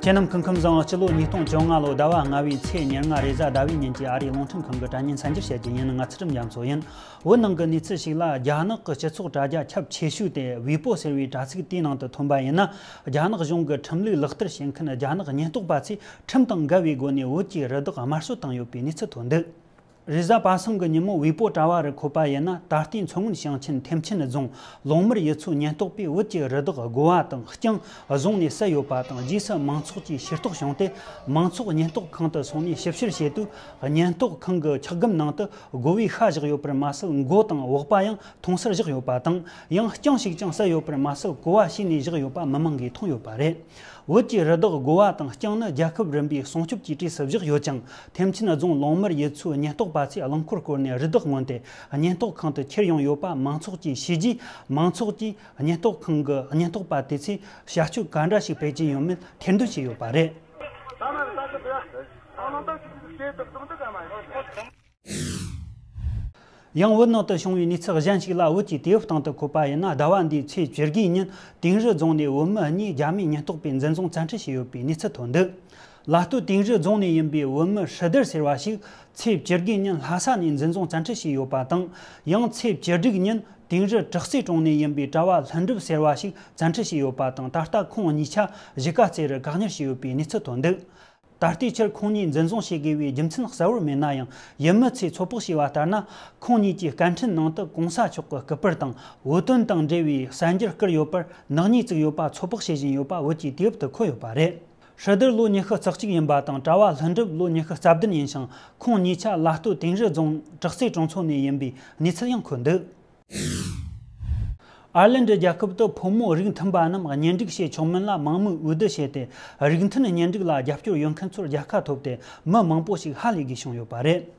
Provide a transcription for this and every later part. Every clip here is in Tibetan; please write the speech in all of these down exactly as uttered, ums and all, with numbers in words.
ཁྱེད་རྣམས་སྐུ་ཁམས་བཟང་། སྤྱི་ལོ་ཉིས་སྟོང་བཅོ་ལྔ་ལོ་ཟླ་བ་ལྔ་བའི་ཚེས་ཉེར་ལྔ་རེས་གཟའ་ཟླ་བའི་ཉིན་གྱི་ཨ་རིའི་རླུང་འཕྲིན་ཁང་གི་དྲ་བརྙན་གསར་འགྱུར་བཤད་རྒྱུ་ཡིན། ང་ཚུལ་ཁྲིམས་རྒྱ་མཚོ་ཡིན། བོད་ནང་གི་གནས་ཚུལ་ཞིག་ལ། རྒྱ་ནག་གི་སྤྱི་ཚོགས་དྲ་རྒྱ་ཁྱབ་ཆེ་ཤོས་དེ་ཝི་པོ་ཟེར་བའི་དྲ་ཚིགས་དེའི་ནང་དུ་ཐོན་པ་ཡིན་ན། རྒྱ་ནག་གཞུང་གི་ཁྲིམས་ལུགས་ལག་བསྟར་བྱེད་མཁན་རྒྱ་ནག་ཉེན་རྟོག་པ་ཚོས་ཁྲིམས་དང་འགལ་བའི་སྒོ་ནས་བོད་ཀྱི་རུ་དྭགས་དམར་གསོད་བཏང་ཡོད་པའི་གནས་ཚུལ་ཐོན་འདུག་རེས་གཟའ་པ་སངས་ཀྱི་ཉིན་མོ་ཝི་པོ་དྲ་བ་རུ་འཁོད་པ་ཡིན་ན། ད་ལྟའི་མཚོ་སྔོན་ཞིང་ཆེན་ཐེམ་ཆེན་རྫོང་ལུང་མར་ཡུལ་ཚོའི་ཉེན་རྟོག་པས་བོད་ཀྱི་རུ་དྭགས་དགོ་བ་དང་རྐྱང་བཟུང་ནས་བསད་ཡོད་པ་དང་། རྗེས་སུ་མང་ཚོགས་ཀྱིས་ཤེས་རྟོགས་བྱུང་སྟེ། མང་ཚོགས་ཉེན་རྟོག་ཁང་དུ་སོང་ནས་ཞིབ་བཤེར་བྱས་དུས། ཉེན་རྟོག་ཁང་གི་ཆག་སྒམ་ནང་དུ་དགོ་བའི་ཤ་བཞག་ཡོད་པར་མ་ཟད། མགོ་དང་པགས་པ་ཡང་མཐོང་སར་བཞག་ཡོད་པ་དང་། ཡང་རྐྱང་ཞིག་ཀྱང་བསད་ཡོད་པར་མ་ཟད། བརྐུ་བ་བྱས་ནས་བཞག་ཡོད་པ་མི་མང་གིས་མཐོང་ཡོད་པ་རེད། བོད་ཀྱི་རུ་དྭགས་དགོ་བ་དང་རྐྱང་ནི་རྒྱལ་ཁབ་རིམ་པའི་སྲུང་སྐྱོབ་ཀྱི་གྲས་སུ་བཞག་ཡོད་ཅིང་། ཐེམ་ཆེན་རྫོང་ལུང་མར་ཡུལ་ཚོའི་ཉེན་རྟོག་པ་ཚོས་རླངས་འཁོར་བསྐོར་ནས་རུ་དྭགས་མངོན་ཏེ་ཉེན་རྟོག་ཁང་དུ་ཁྱེར་ཡོང་ཡོད་པ་མང་ཚོགས་ཀྱིས་ཤེས་རྗེས། མང་ཚོགས་ཀྱིས་ཉེན་རྟོག་ཁང་གི་ཉེན་རྟོག་པ་དེ་ཚོས་བྱ་སྤྱོད་ག་འདྲ་ཞིག་སྤེལ་གྱི་ཡོད་མེད་ཐེར་འདོན་བྱས་ཡོད་པ་རེད། ཡང་བོད་ནང་དུ་བྱུང་བའི་གནས་ཚུལ་གཞན་ཞིག་ལ། བོད་ཀྱི་དུས་བབ་སྟེང་དུ་འཁོད་པ་ཡིན་ན། ཟླ་བ་འདིའི་ཚེས་བཅུ་དགུའི་ཉིན་དིང་རི་རྫོང་ནས་བོད་མི་གཉིས་རྒྱ་མིའི་ཉེན་རྟོག་པས་འཛིན་བཟུང་བཙན་ཁྲིད་བྱས་ཡོད་པའི་གནས་ཚུལ་ཐོན་འདུག་ལ་སྟོད་དིང་རི་རྫོང་ནས་ཡིན་པའི་བོད་མི་ཧྲི་དར་ཟེར་བ་ཞིག་ཚེས་བཅུ་དགུའི་ཉིན་ལྷ་ས་ནས་འཛིན་བཟུང་བཙན་ཁྲིད་བྱས་ཡོད་པ་དང་། ཡང་ཚེས་བཅུ་དྲུག་ཉིན་དིང་རི་བྲག་རྩེ་གྲོང་ནས་ཡིན་པའི་གྲྭ་བ་ལྷུན་གྲུབ་ཟེར་བ་ཞིག་བཙན་ཁྲིད་བྱས་ཡོད་པ་དང་། ད་ལྟ་ཁོང་གཉིས་ཆ་གཞིས་ཀ་རྩེ་རུ་བཀག་ཉར་བྱས་ཡོད་པའི་གནས་ཚུལ་ཐོན་འདུག་ད་ལྟའི་ཆར་ཁོང་གཉིས་འཛིན་བཟུང་བྱེད་དགོས་པའི་རྒྱུ་མཚན་གསལ་བོར་མེད་ན་ཡང་། ཡུལ་མི་ཚོས་ཚོད་དཔག་བྱས་པ་ལྟར་ན། ཁོང་གཉིས་ཀྱི་སྐད་འཕྲིན་ནང་དུ་གོང་ས་མཆོག་གི་སྐུ་པར་དང་བོད་དོན་དང་འབྲེལ་བའི་གསར་འགྱུར་བསྐུར་ཡོད་པར་ནག་ཉེས་བཙུགས་ཡོད་པ་ཚོད་དཔག་བྱེད་བཞིན་ཡོད་པ་བོད་ཀྱི་དུས་བབ་ཏུ་འཁོད་ཡོད་པ་རེད། ཧྲི་དར་ལོ་ཉི་ཤུ་རྩ་གཅིག་ཡིན་པ་དང་། གྲྭ་བ་ལྷུན་གྲུབ་ལོ་ཉི་ཤུ་རྩ་བདུན་ཡིན་ཞིང་། ཁོང་གཉིས་ཆ་ལ་སྟོད་དིང་རི་རྫོང་བྲག་རྩེ་གྲོང་ཚོ་ནས་ཡིན་པའི་གནས་ཚུལ་ཡང་འཁོད་འདུག་ཨར་ལན་ཌི་རྒྱལ་ཁབ་ཏུ་ཕོ་མོ་རིགས་མཐུན་པ་རྣམས་གཉེན་སྒྲིག་བྱེད་ཆོག་མིན་ལ་མང་མོས་འོས་བསྡུ་བྱས་ཏེ། རིགས་མཐུན་གཉེན་སྒྲིག་ལ་རྒྱབ་སྐྱོར་ཡོད་མཁན་ཚོར་རྒྱལ་ཁ་ཐོབ་སྟེ། མི་མང་པོ་ཞིག་ཧ་ལས་དགོས་བྱུང་ཡོད་པ་རེད།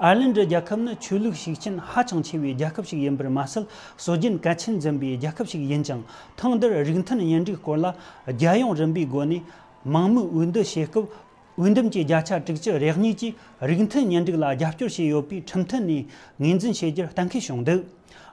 ཨར་ལན་ཌི་རྒྱལ་ཁབ་ནི་ཆོས་ལུགས་ཤུགས་རྐྱེན་ཧ་ཅང་ཆེ་བའི་རྒྱལ་ཁབ་ཞིག་ཡིན་པར་མ་ཟད། སྲོལ་རྒྱུན་གལ་ཆེན་འཛིན་པའི་རྒྱལ་ཁབ་ཞིག་ཡིན་ཅིང་། ཐེངས་འདིར་རིགས་མཐུན་གཉེན་སྒྲིག་སྐོར་ལ་རྒྱལ་ཡོངས་རིམ་པའི་སྒོ་ནས་མང་མོས་འོས་བསྡུ་བྱེད་སྐབས། འོས་འདེམས་ཀྱི་བརྒྱ་ཆ་དྲུག་ཅུ་རེ་གཉིས་ཀྱིས་རིགས་མཐུན་གཉེན་སྒྲིག་ལ་རྒྱབ་སྐྱོར་བྱས་ཡོད་པའི་ཁྲིམས་མཐུན་ནས་ངོས་འཛིན་བྱེད་རྒྱུར་གཏན་འཁེལ་བྱུང་འདུག་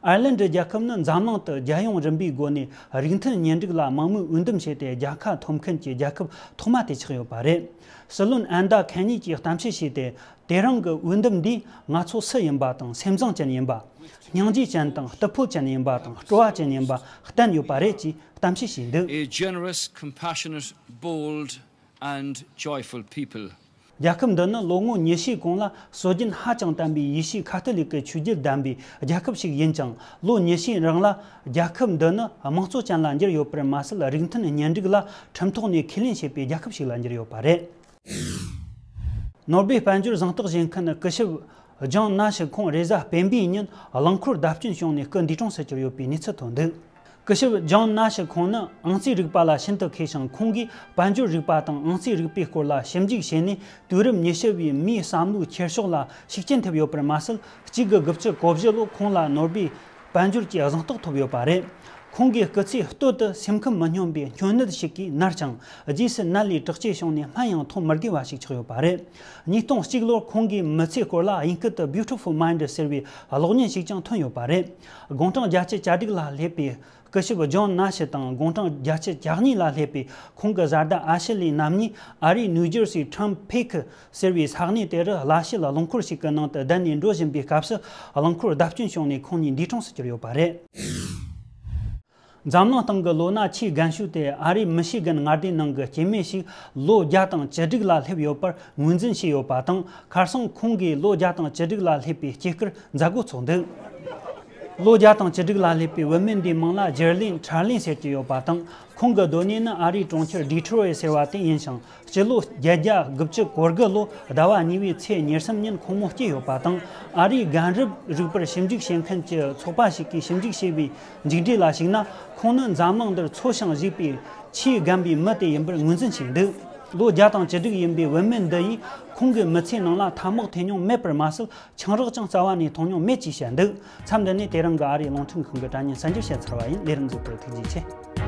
ཨར་ལན་ཌི་རྒྱལ་ཁབ་ནི་འཛམ་གླིང་དུ་རྒྱལ་ཡོངས་རིམ་པའི་སྒོ་ནས་རིགས་མཐུན་གཉེན་སྒྲིག་ལ་མང་མོས་འོས་འདེམས་བྱས་ཏེ། རྒྱལ་ཁ་ཐོབ་མཁན་གྱི་རྒྱལ་ཁབ་ཐོག་མ་དེ་ཆགས་ཡོད་པ་རེད། སྲིད་བློན་ཨན་ད་ཁན་ཉི་གིས་གཏམ་བཤད་བྱས་ཏེ། དེ་རིང་གི་འོས་འདེམས་འདིས་ང་ཚོ་སུ་ཡིན་པ་དང་། སེམས་བཟང་ཅན་ཡིན་པ། སྙིང་རྗེ་ཅན་དང་། རྟུལ་ཕོད་ཅན་ཡིན་པ་དང་། སྤྲོ་བ་ཅན་ཡིན་པ་བསྟན་ཡོད་པ་རེད་ཅེས་གཏམ་བཤད་བྱས་འདུག A generous, compassionate, bold, and joyful people. རྒྱལ་ཁབ་འདི་ནི་ལོ་ངོ་ཉི་ཤུའི་གོང་ལ་སྲོལ་རྒྱུན་ཧ་ཅང་དམ་པའི་ཡེ་ཤུའི་ཁ་ཐོ་ལིག་གི་ཆོས་བརྒྱུད་ལྡན་པའི་རྒྱལ་ཁབ་ཞིག་ཡིན་ཅིང་། ལོ་ཉི་ཤུའི་རིང་ལ་རྒྱལ་ཁབ་འདི་ནི་དམངས་གཙོ་ཅན་ལ་འགྱུར་ཡོད་པར་མ་ཟད། རིགས་མཐུན་གཉེན་སྒྲིག་ལ་ཁྲིམས་ཐོག་ནས་ཁས་ལེན་བྱས་པའི་རྒྱལ་ཁབ་ཞིག་ལ་འགྱུར་ཡོད་པ་རེད། ནོར་བུའི་དཔལ་འབྱོར་གཟེངས་རྟགས་བཞེས་མཁན་སྐུ་ཞབས་ཇོན་ནཱ་ཤི་ཁོང་རེས་གཟའ་སྤེན་པའི་ཉིན་རླངས་འཁོར་བརྡབ་སྐྱོན་བྱུང་ནས་སྐུ་འདས་གྲོངས་སུ་གྱུར་ཡོད་པའི་གནས་ཚུལ་ཐོན་འདུག་སྐུ་ཞབས་ཇོན་ནཱ་ཤི་ཁོང་ནི་ཨང་རྩིས་རིག་པ་ལ་ཤིན་ཏུ་མཁས་ཤིང་། ཁོང་གིས་དཔལ་འབྱོར་རིག་པ་དང་ཨང་རྩིས་རིག་པའི་སྐོར་ལ་ཞིབ་འཇུག་བྱས་ནས། དུས་རབས་ཉི་ཤུ་བའི་མིའི་བསམ་བློའི་འཁྱེར་ཕྱོགས་ལ་ཤུགས་རྐྱེན་ཐེབས་ཡོད་པར་མ་ཟད། གཅིག་དགུ་དགུ་བཅུ་གོ་བཞི་ལོ་ཁོང་ལ་ནོར་བུའི་དཔལ་འབྱོར་གྱི་གཟེངས་རྟགས་ཐོབ་ཡོད་པ་རེད། ཁོང་གི་སྐུ་ཚེའི་སྟོད་དུ་སེམས་ཁམས་མི་སྙོམས་པའི་སྨྱོ་ནད་ཞིག་གིས་མནར་ཞིང་། རྗེས་སུ་ནད་ལས་དྲག་སྐྱེད་བྱུང་ནས་སྨན་ཡང་འཐུང་མི་དགོས་པ་ཞིག་ཆགས་ཡོད་པ་རེད། ཉིས་སྟོང་གཅིག་ལོར་ཁོང་གི་མི་ཚེའི་སྐོར་ལ་དབྱིན་སྐད་དུ་Beautiful Mind ཟེར་བའི་གློག་བརྙན་ཞིག་ཀྱང་ཐོན་ཡོད་པ་རེད། དགུང་གྲངས་བརྒྱད་ཅུ་གྱ་དྲུག་ལ་སླེབས་པའི་སྐུ་ཞབས་ཇོན་ནཱ་ཤི་དང་། དགུང་གྲངས་བརྒྱད་ཅུ་གྱ་གཉིས་ལ་སླེབས་པའི་ཁོང་གི་བཟའ་ཟླ་ཨ་ཤི་ལི་རྣམ་གཉིས་ཨ་རིའི་ནིའུ་ཇར་སིའི་ཁྲམ་ཕེ་ཁི་ཟེར་བའི་ས་གནས་དེ་རུ་གླ་བྱེད་རླངས་འཁོར་ཞིག་གི་ནང་དུ་བསྡད་ནས་འགྲོ་བཞིན་པའི་སྐབས་སུ། རླངས་འཁོར་བརྡབ་སྐྱོན་བྱུང་ནས་ཁོང་གཉིས་འདས་གྲོངས་སུ་གྱུར་ཡོད་པ་རེད། འཛམ་གླིང་སྟེང་གི་ལོ་ན་ཆེས་རྒན་ཤོས་དེ་ཨ་རིའི་མི་ཤི་གན་མངའ་སྡེའི་ནང་གི་སྐྱེ་དམན་ཞིག་ལོ་བརྒྱ་དང་བཅུ་དྲུག་ལ་སླེབས་ཡོད་པར་ངོས་འཛིན་བྱས་ཡོད་པ་དང་། ཁ་སང་ཁོང་གིས་ལོ་བརྒྱ་དང་བཅུ་དྲུག་ལ་སླེབས་པའི་སྐྱེས་སྐར་མཛད་སྒོ་ཚོགས་འདུག་ལོ་བརྒྱ་དང་བཅུ་དྲུག་ལ་སླེབས་པའི་བུད་མེད་འདིའི་མིང་ལ་ཇེར་ལིན་ཁྲར་ལིན་ཟེར་གྱི་ཡོད་པ་དང་། ཁོང་གི་སྡོད་གནས་ནི་ཨ་རིའི་གྲོང་ཁྱེར་ཌི་ཐྲོ་ཡི་ཟེར་བ་དེ་ཡིན་ཞིང་། སྤྱི་ལོ་བརྒྱད་བརྒྱ་དགུ་བཅུ་གོ་དགུ་ལོ་ཟླ་བ་གཉིས་པའི་ཚེས་ཉེར་གསུམ་ཉིན་ཁོང་མོ་སྐྱེས་ཡོད་པ་དང་། ཨ་རིའི་རྒན་རབས་རིག་པར་ཞིབ་འཇུག་བྱེད་མཁན་གྱི་ཚོགས་པ་ཞིག་གིས་ཞིབ་འཇུག་བྱས་པའི་མཇུག་འབྲས་ལ་གཞིགས་ན། ཁོང་ནི་འཛམ་གླིང་འདིར་འཚོ་ཞིང་གཞེས་པའི་ཆེས་རྒན་པའི་མི་དེ་ཡིན་པར་ངོས་འཛིན་བྱས་འདུག་ལོ་བརྒྱ་དང་བཅུ་དྲུག་ཡིན་པའི་བུད་མེད་འདི་ཡིས་ཁོང་གི་མི་ཚེའི་ནང་ལ་ཐ་མག་འཐེན་མྱོང་མེད་པར་མ་ཟད། ཆང་རག་ཀྱང་རྩ་བ་ནས་འཐུང་མྱོང་མེད་ཅེས་བཤད་འདུག་མཚམས་འདི་ནས་དེ་རིང་གི་ཨ་རིའི་རླུང་འཕྲིན་ཁང་གི་དྲ་བརྙན་གསར་འགྱུར་བཤད་ཚར་བ་ཡིན། ལས་རིམ་གཟིགས་པར་ཐུགས་རྗེ་ཆེ།